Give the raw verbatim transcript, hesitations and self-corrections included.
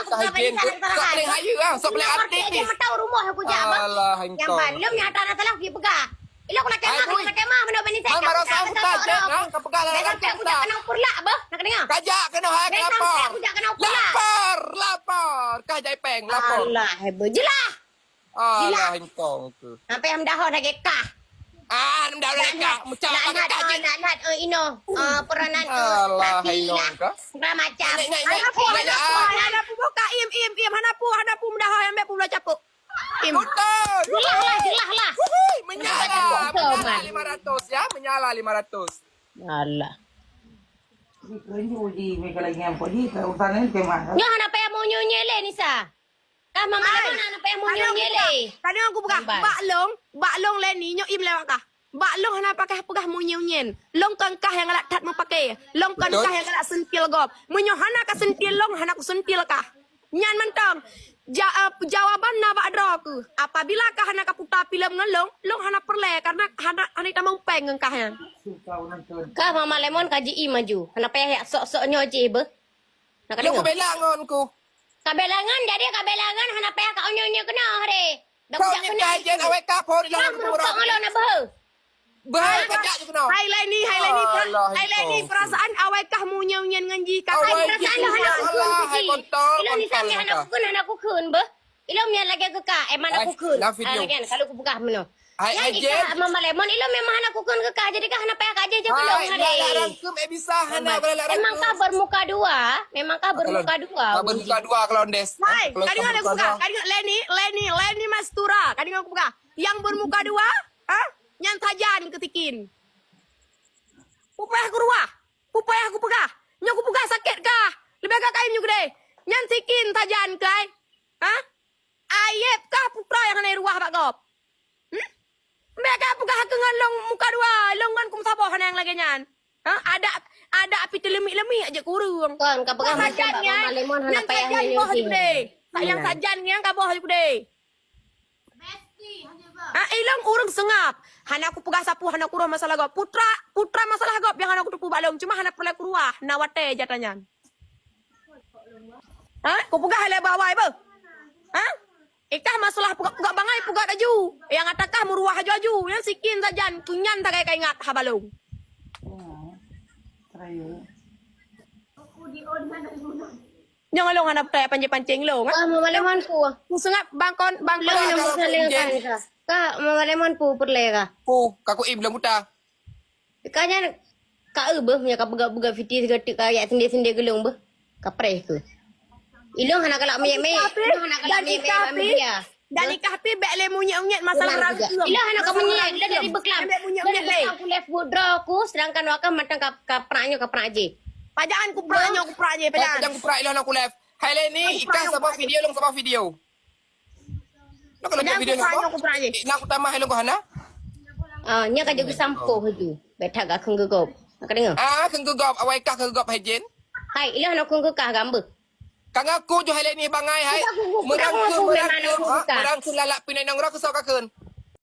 Kah jen, sok paléng hayeue ah, sok paléng artis. Nyang mata rumoh aku jak, bah. Alah, nyang ban lom nyang atra salah pergi peugah. Ilok nak kemah, nak kemah, mana bani saya. Hai, marah saya buta je, ha? Kau peugah lah, nak kemah. Aku jak kena ukur lah, bah. Nak dengar? Kajak kena hai lapor. Aku jak kena ukur lah. Lapor, lapor. Kah jai peng, lapor. Alah, heboh. Jelah. Alah, engkau tu. Sampai yang dah dah gekah. Ah, dah dah gekah. Macam nak nak ino. Ah, peranan tu. Alah, ino kah? Macam. Naik, naik, naik. Hana pu, hana pu, hana pu buka. Im, im, im. Hana pu, hana pu mudah yang mek pu capuk. Im. Betul. Jelah lah, jelah lah. Wuhui, menyala. Betul, menyala man. Lima ratus ya, menyala lima ratus. Alah. Nyoe hana payah meunyoe-nyoe lé, Nisa. Kah Mama Lemon hana payah meunyoe-nyoe lé. Tadi aku peugah, bak long, bak long lé ni, nyoe im lewat kah. Bak long hana pakai peugah meunyoe-nyoe. Long kon kah nyang galak that meupaké. Long kon kah nyang galak sentil gob. Meunyoe hana ka sentil long, hana ku sentil kah. Nyan mantong. Ja-, eh, jawaban na bak droe keuh. Apabila kah hana ka puta filem ngon long, long hana peureulée karena hana, hana tamong péng ngon kah nyan. Kah Mama Lemon ka ji-i maju. Hana payah yak sok-sok nyoe jih beuh. Nak kena. Ka bela ngon ku. Ka bela ngon, jadi ka bela ngon hana payah ka unyeu-unyeu keunoe deh. Dah kujak keunoe. Kau ni jen awai ka phon ilang. Kah meurukok ngon lôn na beuh. Beuh, kajak je keunoe. Hai Leni, hai Leni, hai Leni, perasaan awai kah meunyoe-nyoe ngon jih, kah. Hai perasaan dah hana ukur. Hai kontol, kontol. Ilôn ni sampai hana kukheun, hana kukheun beuh. Ilôn nyan lagée keu kah, eh, mana kukheun. Lagi kalau kupeugah meunoe. Hai, hai, Jen. Mama Lemon, ilôn memang hana kukheun keu kah, jadi kah hana payah kajih je belum hari. Lak rangkum, eh, bisa hana, boleh lak rangkum. Memang kah bermuka dua, memang kah bermuka dua. Bermuka dua kalau Des. Hai, kadang ada kupeugah, kadang Leni, Leni, Leni Mastura, kadang kupeugah. Yang bermuka dua, ha? Nyan sajan ketikin. Pupayah kuruah, pupayah kupeugah. Nyoe kupeugah sakét kah? Leubeh gak kain nyoe gede. Nyan sikin sajan kai. Ha? Ayeb kah putra nyang hana ruah bak gob? Hmm? Mbek ka peugah keu ngon long muka dua, long ngon kum saboh hana nyang lagée nyan. Ha? Ada, ada api teuleumik-leumik aja kureueng. Kon, ka peugah macam bak Mama Lemon hana payah nyan boh aja gede. Sak nyang sajan nyang ka boh aja gede. Ha, ilong ureueng seungab. Hana kupeugah sapeue, hana kuroh masalah gob. Putra, putra masalah gob nyang hana kuteupeue bak long. Cuma hana peureulée kuruah, na watée jata nyan. Ha? Kupeugah lé bawai beuh. Ha? Ikah masalah peugah-peugah bangai peugah laju. Nyang atakah meuruah laju-laju. Nyang sikin sajan, kunyan sagai ka ingat haba long. Nyang long hana peucaya pancing-pancing long. Wah, Mama Lemon pu. Kuseungap bangkon, bangkon. Long nyang salah kan. Ka Mama Lemon pu peureulée ka. Pu, ka kuib lom buta. Ka nyan, ka eu beuh, meunyoe ka peugah-peugah fiti sigoe teuk ka yak sendiri-sendiri geulong beuh. Ka preh keu. Ilong hana galak meyek-meyek. Ilong hana galak meyek-meyek bak media. Dan ikah pi bek lé munyek-unyek masalah rangkeum. Ilong hana ka menyek, ilong jadi beuklam. Bek munyek-unyek lé. Ku left withdraw ku, sedangkan wakam mantong ka, ka prak nyoe ka prak jih. Pajaan ku prak nyoe ku prak jih, pajaan. Pajaan ku prak ilong ku left. Hai lé ni, ikah saboh video, long saboh video. Nak kena buat video nak apa? Nak aku tamah helong kau hana? Ah, nya ka jadi sampoh tu. Betak gak keng gegop. Nak dengar? Ah, keng gegop. Awai kah keng gegop hai Jen? Hai, ilah nak keng kah gambar. Kang aku jo hai ni bangai hai. Merangkum, merangkum, ha? Merangkum lalak pinai nang rok sok kakun.